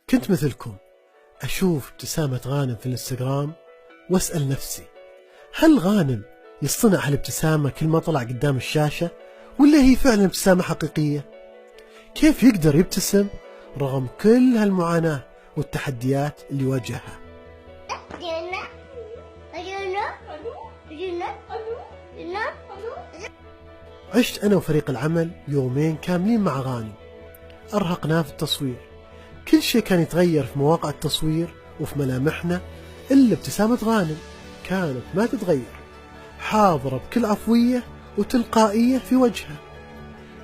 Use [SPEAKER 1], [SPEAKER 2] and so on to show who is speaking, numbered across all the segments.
[SPEAKER 1] كنت مثلكم أشوف ابتسامة غانم في الانستغرام وأسأل نفسي، هل غانم يصطنع هالابتسامة كل ما طلع قدام الشاشة، ولا هي فعلا ابتسامة حقيقية؟ كيف يقدر يبتسم رغم كل هالمعاناة والتحديات اللي واجهها؟ عشت أنا وفريق العمل يومين كاملين مع غانم، أرهقناه في التصوير. كل شيء كان يتغير في مواقع التصوير وفي ملامحنا، إلا ابتسامة غانم كانت ما تتغير، حاضرة بكل عفوية وتلقائية في وجهه.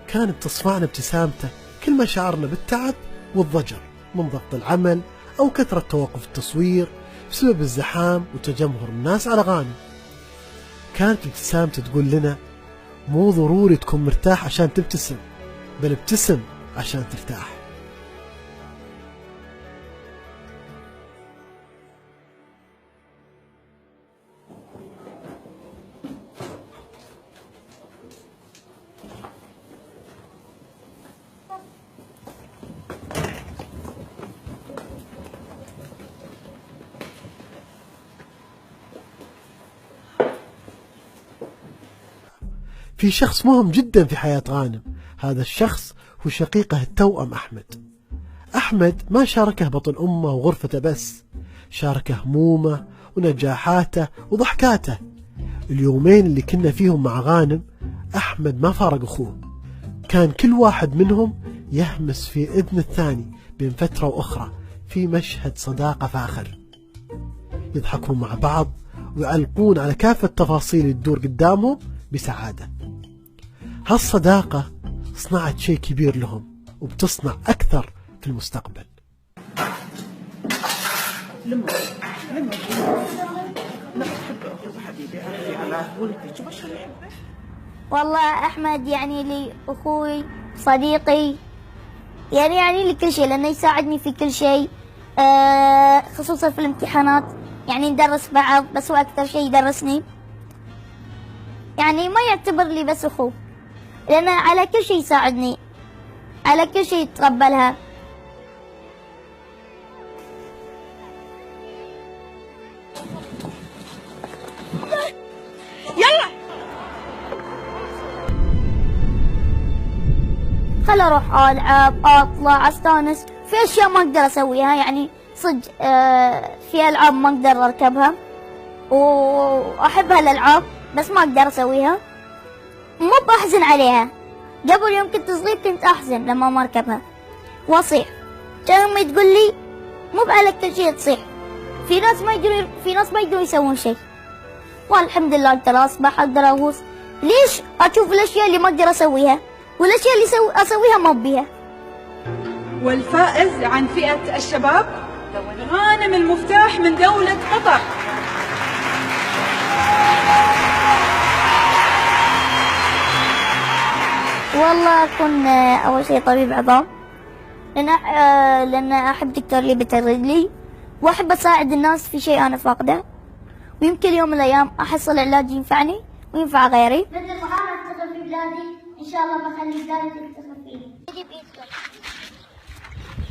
[SPEAKER 1] كانت تصفعنا ابتسامته كل ما شعرنا بالتعب والضجر من ضغط العمل أو كثرة توقف التصوير بسبب الزحام وتجمهر الناس على غانم. كانت ابتسامته تقول لنا مو ضروري تكون مرتاح عشان تبتسم، بل ابتسم عشان ترتاح. في شخص مهم جدا في حياة غانم، هذا الشخص هو شقيقه التوأم أحمد. أحمد ما شاركه بطن أمه وغرفته بس، شاركه همومه ونجاحاته وضحكاته. اليومين اللي كنا فيهم مع غانم أحمد ما فارق أخوه، كان كل واحد منهم يهمس في إذن الثاني بين فترة وأخرى في مشهد صداقة فاخر. يضحكون مع بعض ويعلقون على كافة التفاصيل اللي تدور قدامهم بسعادة. هالصداقة صنعت شيء كبير لهم وبتصنع أكثر في المستقبل.
[SPEAKER 2] والله أحمد يعني لي أخوي، صديقي، يعني لي كل شيء، لأنه يساعدني في كل شيء، خصوصا في الامتحانات. يعني ندرس بعض، بس هو أكثر شيء يدرسني. يعني ما يعتبر لي بس أخوه، لأنه على كل شيء يساعدني، على كل شيء يتقبلها.
[SPEAKER 3] يلا
[SPEAKER 2] خل أروح ألعب، أطلع، أستانس. في أشياء ما أقدر أسويها، يعني صدق في ألعاب ما أقدر أركبها، وأحب هالألعاب بس ما أقدر أسويها. مو بأحزن عليها. قبل يوم كنت صغير كنت أحزن لما ما أركبها وأصيح. كان أمي تقول لي مو بعلى كل شيء تصيح، في ناس ما يقدرون يسوون شيء. والحمد لله أقدر أسبح، أقدر أغوص. ليش أشوف الأشياء اللي ما أقدر أسويها والأشياء اللي أسويها ما أبيها؟
[SPEAKER 3] والفائز عن فئة الشباب غانم المفتاح من دولة قطر.
[SPEAKER 2] والله أكون أول شيء طبيب عظام، لأن أحب دكتور اللي بترد لي، وأحب أساعد الناس في شيء أنا فاقده، ويمكن يوم من الأيام أحصل علاج ينفعني وينفع غيري. مثل ما أنا أفتخر في بلادي، إن شاء الله بخلي بلادي تفتخر فيني. بإيدكم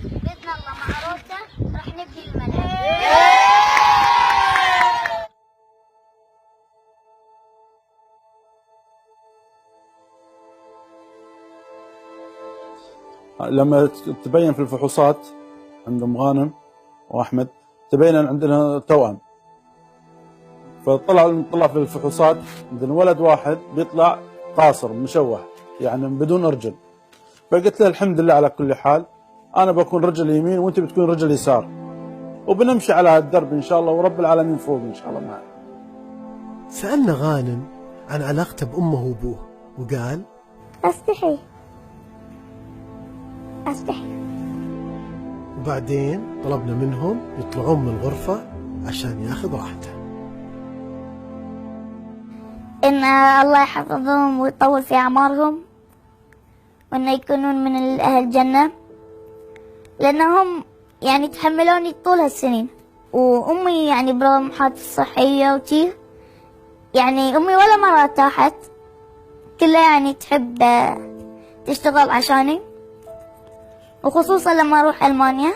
[SPEAKER 2] بإذن الله مع روتا راح نبني الملعب.
[SPEAKER 4] لما تبين في الفحوصات عندهم غانم واحمد، تبين ان عندنا توأم. فطلع في الفحوصات عندنا ولد واحد بيطلع قاصر مشوه، يعني بدون رجل. فقلت له الحمد لله على كل حال، انا بكون رجل يمين وانت بتكون رجل يسار، وبنمشي على هالدرب ان شاء الله، ورب العالمين فوق ان شاء الله معنا.
[SPEAKER 1] سألنا غانم عن علاقته بأمه وأبوه وقال
[SPEAKER 2] أستحي أستحي.
[SPEAKER 1] وبعدين طلبنا منهم يطلعون من الغرفة عشان ياخذ راحته.
[SPEAKER 2] إن الله يحفظهم ويطول في أعمارهم، وإن يكونون من أهل الجنة، لأنهم يعني تحملوني طول هالسنين. وأمي يعني برغم حالتي الصحية وشي، يعني أمي ولا مرة ارتاحت، كلها يعني تحب تشتغل عشاني، وخصوصا لما أروح ألمانيا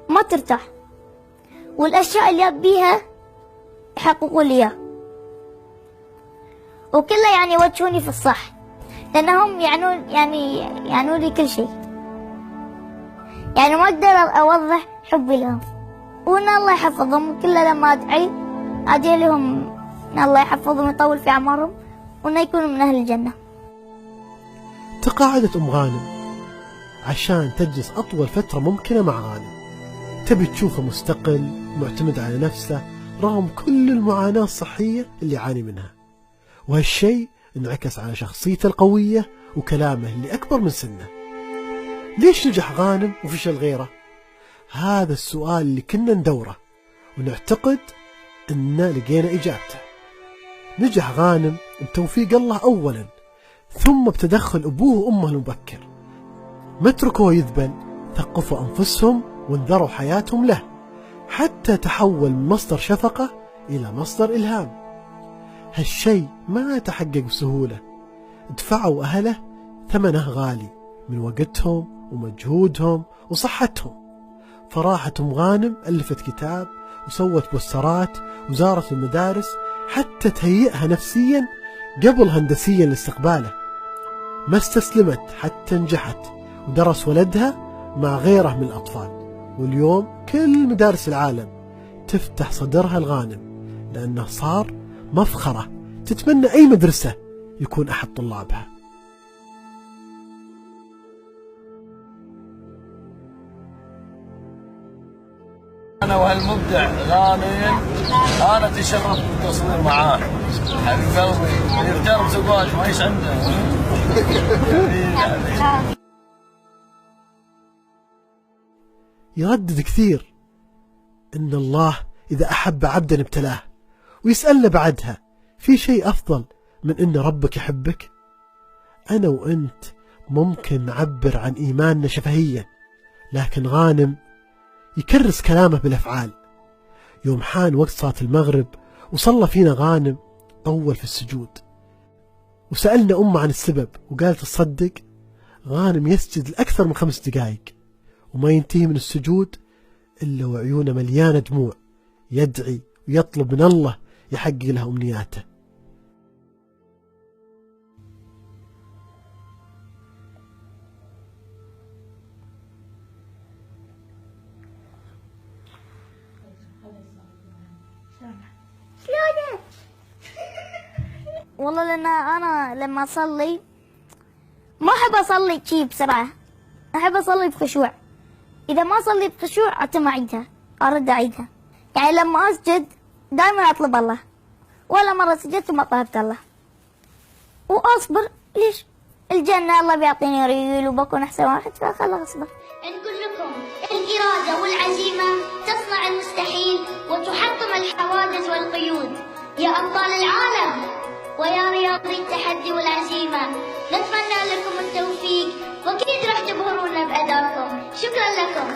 [SPEAKER 2] ما ترتاح، والأشياء اللي أبيها يحققوا لي إياها، وكلها يعني يوجهوني في الصح، لأنهم يعنون لي كل شيء. يعني ما أقدر أوضح حبي لهم، وإن الله يحفظهم. كله لما أدعي لهم إن الله يحفظهم ويطول في أعمارهم وإنه يكونوا من أهل الجنة.
[SPEAKER 1] تقاعدت أم غانم عشان تجلس أطول فترة ممكنة مع غانم، تبي تشوفه مستقل معتمد على نفسه رغم كل المعاناة الصحية اللي يعاني منها، وهالشيء انعكس على شخصيته القوية وكلامه اللي أكبر من سنه. ليش نجح غانم وفشل غيره؟ هذا السؤال اللي كنا ندوره ونعتقد أن لقينا إجابته. نجح غانم بتوفيق الله أولا، ثم بتدخل أبوه وأمه المبكر. ما تركوه يذبل، ثقفوا أنفسهم وانذروا حياتهم له، حتى تحول من مصدر شفقة إلى مصدر إلهام. هالشيء ما تحقق بسهولة، دفعوا أهله ثمنه غالي من وقتهم ومجهودهم وصحتهم. فراحت أم غانم ألفت كتاب وسوت بوسترات وزارت المدارس حتى تهيئها نفسيا قبل هندسيا لاستقباله. ما استسلمت حتى نجحت ودرس ولدها مع غيره من الأطفال، واليوم كل مدارس العالم تفتح صدرها الغانم لأنه صار مفخرة تتمنى أي مدرسة يكون أحد طلابها.
[SPEAKER 5] أنا وهالمبدع غانم أنا تشرفت بالتصوير معاه، حبيب قلبي يختار بزواج ما ايش عنده.
[SPEAKER 1] يردد كثير إن الله إذا أحب عبدا ابتلاه، ويسألنا بعدها في شيء أفضل من إن ربك يحبك؟ أنا وأنت ممكن نعبر عن إيماننا شفهيا، لكن غانم يكرس كلامه بالأفعال. يوم حان وقت صلاة المغرب وصلى فينا غانم طول في السجود، وسألنا أمه عن السبب وقالت تصدق غانم يسجد لأكثر من 5 دقائق وما ينتهي من السجود إلا وعيونه مليانة دموع، يدعي ويطلب من الله يحقق له أمنياته.
[SPEAKER 2] شلونه؟ والله لأن أنا لما أصلي ما أحب أصلي شي بسرعة، أحب أصلي بخشوع. إذا ما أصلي بخشوع أتم أعيدها، أرد أعيدها. يعني لما أسجد دائما أطلب الله، ولا مرة سجدت وما طلبت الله، وأصبر. ليش؟ الجنة الله بيعطيني ريل وبكون أحسن واحد، فخلاص أصبر.
[SPEAKER 6] نقول لكم الإرادة والعزيمة تصنع المستحيل وتحطم الحواجز والقيود. يا أبطال العالم ويا رياضي التحدي والعزيمة، نتمنى لكم التوفيق وأكيد راح تبهرونا بأدائكم. شكرا لكم.